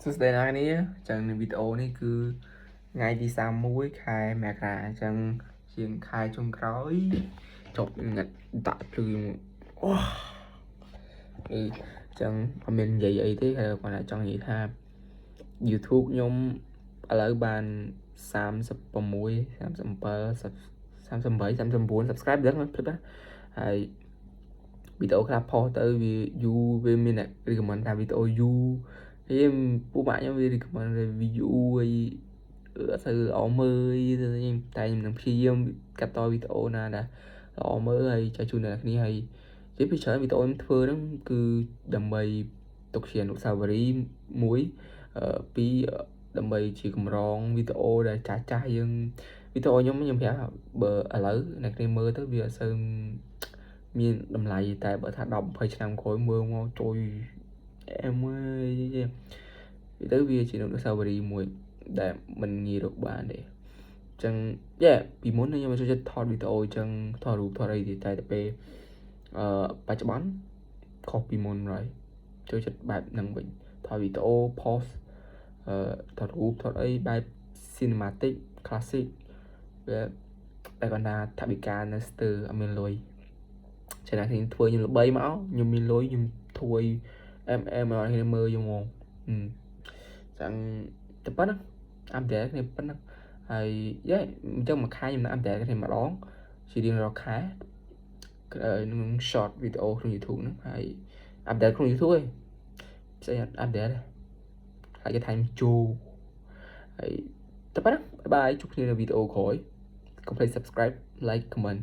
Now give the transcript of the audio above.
សួស្តីអ្នកនាងអញ្ចឹងនៅវីដេអូនេះគឺថ្ងៃទី31ខែមករាអញ្ចឹងជាងខែចុងក្រោយចប់ងឹតដាក់ភ្លឺមកអូអឺអញ្ចឹងអត់មាននិយាយអីទេគាត់តែចង់និយាយថា YouTube ខ្ញុំឥឡូវបាន36 37 38 39 subscribe ដឹងភ្លេចណាហើយវីដេអូខ្លះផុសទៅវាយូរវាមានអ្នក recommend ថាវីដេអូយូរហើយពួកម៉ាក់ខ្ញុំវា recommend វាយូរហើយអត់សូវល្អមើលតែខ្ញុំនឹងព្យាយាមកាត់តវីដេអូណាដែលល្អមើលហើយចែកជូនអ្នកគ្នាហើយនិយាយពីច្រើនវីដេអូខ្ញុំធ្វើហ្នឹងគឺដើម្បីទុកជាអនុស្សាវរីយ៍មួយពីរដើម្បីជាកម្រងវីដេអូដែលចាស់ចាស់យើងវីដេអូខ្ញុំខ្ញុំប្រាប់បើឥឡូវអ្នកគ្នាមើលទៅវាអត់សូវមានតម្លៃតែបើថា10 20ឆ្នាំក្រោយមើលមកជួយអែមអើយទៅវាជាអនុស្សាវរីយ៍មួយដែលមិនងាយរកបានទេអញ្ចឹង yeah ពីមុនខ្ញុំចូលចិត្តថតវីដេអូអញ្ចឹងថតរូបថតអីទេតែទៅពេលបច្ចុប្បន្នខុសពីមុនហើយចូលចិត្តបែបហ្នឹងវិញថតវីដេអូ post ថតរូបថតអីបែប cinematic classic វាតែគាត់ថាថវិកានៅស្ទើរអត់មានលុយចឹងណាខ្ញុំធ្វើខ្ញុំល្បីមកខ្ញុំមានលុយខ្ញុំធ្វើអែមអែមឲ្យគ្នាមើលយកមកអឺចឹងតែប៉ុណ្ណឹង update គ្នាប៉ុណ្ណឹងហើយ yeah អញ្ចឹងមួយខែខ្ញុំនឹង update គ្នាម្ដងជារៀងរាល់ខែក្នុង short video ក្នុង YouTube ហ្នឹងហើយ update ក្នុង YouTube ឯងផ្សេងអត់ update ទេហើយគេថែមជូហើយតែប៉ុណ្ណឹង bye bye ជួបគ្នានៅវីដេអូក្រោយ។កុំភ្លេច subscribe, like, comment.